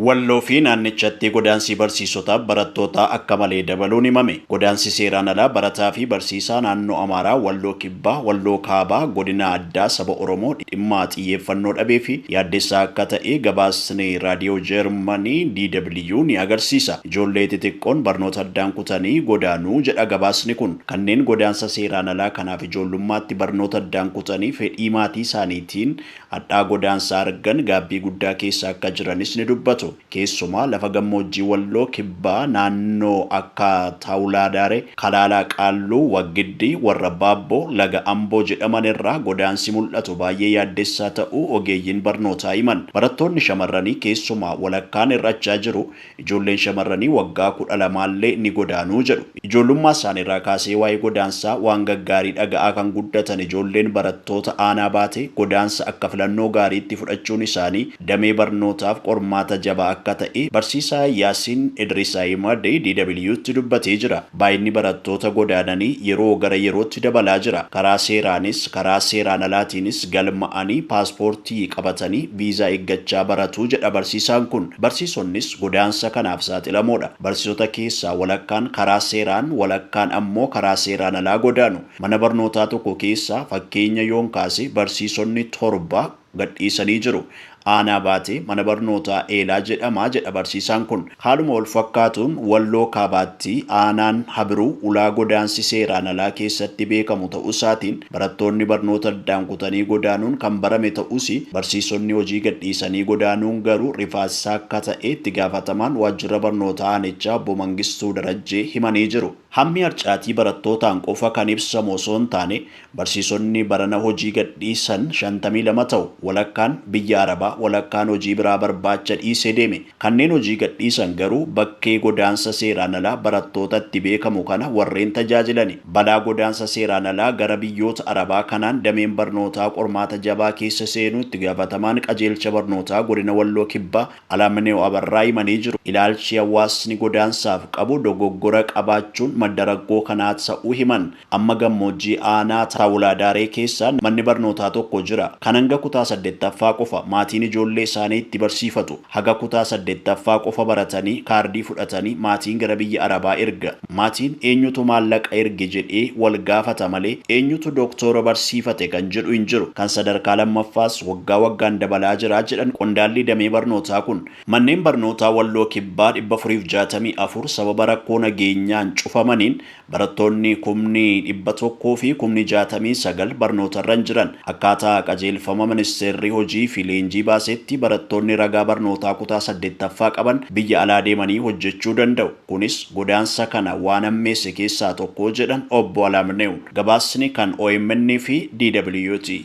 Walloo fi naannichatti godaansi barsiisotaaf barattootaa akka malee dabaluun himame. Godaansi seeraan alaa barataa fi barsiisaa naannoo Amaaraa, Walloo Kibbaa, Walloo Kaabaa, godina addaa saba Oromoo dhimma xiyyeeffannoo dhabee fi yaaddessaa akka ta'e gabaasni raadiyoo Jeermanii DW ni agarsiisa. Ijoollee xixiqqoon barnoota addaan kutanii godaanuu jedha gabaasni kun. Kanneen godaansa seeraan alaa kanaaf ijoollummaatti barnoota addaan kutanii fedhii maatii isaaniitiin hadhaa godaansa argan gaabbii guddaa keessa akka jiranis ni dubbatu. Keessumaa lafa gammoojjii Walloo Kibbaa naannoo akka Taawulaadaare, Kalaalaa Qaalluu, Waggiddi, Warra Baabboo, Laga Amboo jedhaman irraa godaansi mul'atu baay'ee yaaddessaa ta'uu ogeeyyiin barnootaa himan. Barattoonni shamarranii keessumaa walakkaan hir'achaa jiru. Ijoolleen shamarranii waggaa 12llee ni godaanuu jedhu. Ijoollummaa isaaniirraa kaasee waa'ee godaansaa waan gaggaarii dhaga'aa kan guddatan ijoolleen barattoota aanaa baate godaansa akka filannoo gaariitti fudhachuun isaanii damee barnootaaf qormaata jabaa akka ta'e barsiisaa Yaasiin Idris Ahimad DW'tti dubbatee jira. Baay'inni barattoota godaananii yeroo gara yerootti dabalaa jira. Karaa seeraanis karaa seeraan alaatiinis galma'anii paaspoortii qabatanii viizaa eeggachaa baratu jedha barsiisaan kun. Barsiisonnis godaansa kanaaf saaxilamoodha. Barsiisota keessaa walakkaan karaa seeraan walakkaan ammoo karaa seeraan alaa godaanu. Mana barnootaa tokko keessaa fakkeenya yoon kaase barsiisonni 7 gadhiisanii jiru. Aanaa baatee mana barnootaa Eelaa jedhamaa jedha barsiisaan kun. Haaluma wal fakkaatuun Walloo Kaabaatti aanaan Habiruu ulaa godaansi seeraan alaa keessatti beekamu ta'uu isaatiin barattoonni barnoota addaan kutanii godaanuun kan barame ta'us barsiisonni hojii gadhiisanii godaanuun garuu rifaasisaa akka ta'e itti gaafatamaan waajjira barnootaa aanichaa obbo Mangistuu Darajjee himanii jiru. Hammi harcaatii barattootaan qofa kan ibsamu osoo hin taane barsiisonni barana hojii gadhiisan 52 ta'u. Walakkaan biyya Arabaa, walakkaan hojii biraa barbaacha dhiisee deeme. Kanneen hojii gadhiisan garuu bakkee godaansa seeraan alaa barattootatti beekamu kana warreen tajaajilani. Balaa godaansa seeraan alaa gara biyyoota Arabaa kanaan dameen barnootaa qormaata jabaa keessa seenuu itti gaafatamaan qajeelcha barnootaa godina Walloo Kibbaa Alaaminoo Abarraa himanii jiru. Ilaalchi hawaasni godaansaaf qabu dogoggora qabaachuun madda rakkoo kanaa ta'uu himan. Amma gammoojjii aanaa Taawulaadaaree keessa manni barnootaa tokko jira. Kan hanga kutaa 8ffaa qofa maatiin ijoollee isaanii itti barsiifatu. Haga kutaa 8ffaa qofa baratanii kaardii fudhatanii maatiin gara biyya Arabaa erga. Maatiin eenyutu maallaqa erge jedhee wal gaafata malee eenyutu doktora barsiifate kan jedhu hin jiru. Kan sadarkaa lammaffaas waggaa waggaan dabalaa jira jedhan qondaalli damee barnootaa kun. Manneen barnootaa Walloo Kibbaa 464 sababa rakkoo nageenyaan cufamaniin barattoonni kumni 100 fi kumni 69 barnootarra hin jiran. Akkaataa qajeelfama ministeerri hojii fi leenjii baasetti barattoonni ragaa barnootaa kutaa 8ffaa qaban biyya alaa deemanii hojjechuu danda'u. Kunis godaansa kana waan hammeesse keessaa tokko jedhan obbo Alaamnew. Gabaasni kan OMN fi DW'ti.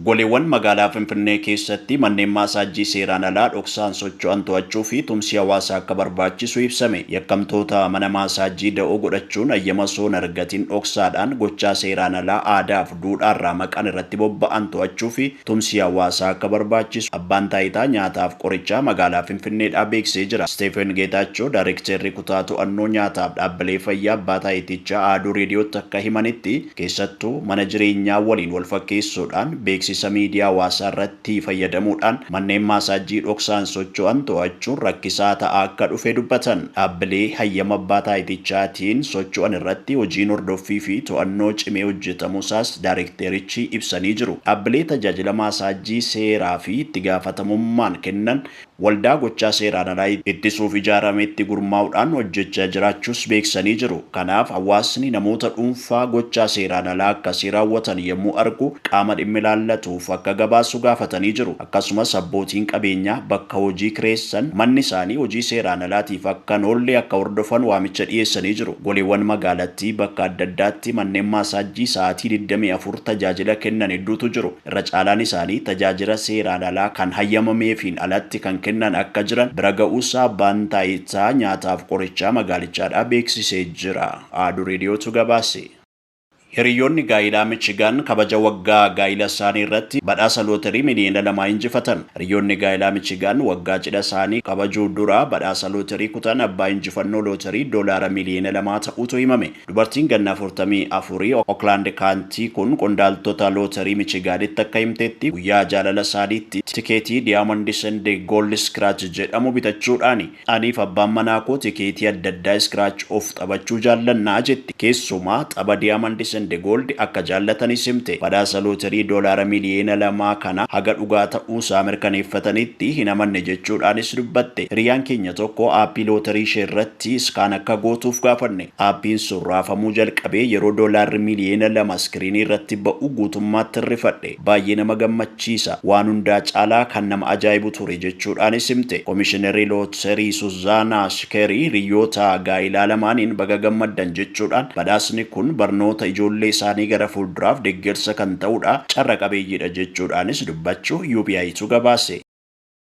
Goleewwan magaalaa Finfinnee keessatti manneen maasaajjii seeraan alaa dhoksaan socho'an to'achuu fi tumsi hawaasaa akka barbaachisu ibsame. Yakkamtoota mana maasaajjii da'oo godhachuun hayyama osoo hin argatin dhoksaadhaan gochaa seeraan alaa aadaaf duudhaarraa maqan irratti bobba'an to'achuu fi tumsi hawaasaa akka barbaachisu abbaan taayitaa nyaataaf qorichaa magaalaa Finfinneedhaa beeksisee jira. Steefen Geetaachoo Daarekteerri kutaa to'annoo nyaataaf dhaabbilee fayyaa abbaa taayitichaa Aaduu Reediyootti akka himanitti keessattuu mana jireenyaa waliin wal fakkeessuudhaan beeksisa miidiyaa hawaasaa irratti fayyadamuudhaan manneen maasaajjii dhoksaan socho'an to'achuun rakkisaa ta'aa akka dhufe dubbatan. Dhaabbilee hayyama abbaa taayitichaatiin socho'an irratti hojiin hordoffii fi to'annoo cimee hojjetamuusaas daarekteerichi ibsanii jiru. Dhaabbilee tajaajila maasaajjii seeraa fi itti gaafatamummaan kennan waldaa gochaa seeraan alaa ittisuuf ijaarametti gurmaa'uudhaan hojjechaa jiraachuus beeksisanii jiru. Kanaaf hawaasni namoota dhuunfaa gochaa seeraan alaa akkasii raawwatan yommuu argu qaama dhimmi ilaallatuuf akka gabaasu gaafatanii jiru. Akkasumas abbootiin qabeenyaa bakka hojii kireessan manni isaanii hojii seeraan alaatiif akka hin oolle akka hordofan waamicha dhiyeessanii jiru. Goleewwan magaalattii bakka adda addaatti manneen maasaajjii sa'aatii 24 tajaajila kennan hedduutu jiru. Irra caalaan isaanii tajaajila seeraan alaa kan hayyamameefiin alatti kan kennan akka jiran bira ga'uusaa abbaan taayitaa nyaataaf qorichaa magaalichaadhaa beeksisee jira. Aaduu Reediyootu gabaase. Hiriyoonni gaa'ilaa Michigaan kabaja waggaa gaa'ila isaanii irratti badhaasa lootarii miliyoona 2 injifatan. Hiriyoonni gaa'ilaa Michigaan waggaa cidha isaanii kabajuu dura badhaasa lootarii kutan abbaa injifannoo lootarii doolaara miliyoona 2 ta'utu himame. Dubartiin ganna 44 Oklaand Kaantii kun qondaaltota lootarii Michigaanitti akka himtetti, guyyaa jaalala isaaniitti tikeetii Diamond and Gold Scratch jedhamu bitachuudhaani. "Aniif abbaan manaa koo tikeetii adda addaa scratch off taphachuu jaallannaa," jetti. Keessumaa tapha Diamond and Gold akka jaallatanis himte. "Badhaasa lootarii doolaara miliyoona 2 kana haga dhugaa ta'uusaa mirkaneeffatanitti hin amanne," jechuudhaanis dubbatte. "Hiriyaan keenya tokko aappii lootarii ishee irratti scan akka gootuuf gaafanne. Aappiin sun raafamuu jalqabee yeroo doolaarri miliyoona 2 iskiriinii irratti ba'u guutummaatti rifadhe. Baay'ee nama gammachiisa. Waan hundaa caalaa kan nama ajaa'ibu ture," jechuudhaanis himte. Komishiinarii lootarii Suzaanaa Shikerii hiriyoota gaa'ilaa lamaaniin baga gammaddan jechuudhaan, badhaasni kun barnoota ijoollee isaanii gara fuulduraaf deeggarsa kan ta'udha, carra qabeeyyiidha jechuudhaanis dubbachuu UPItu gabaase.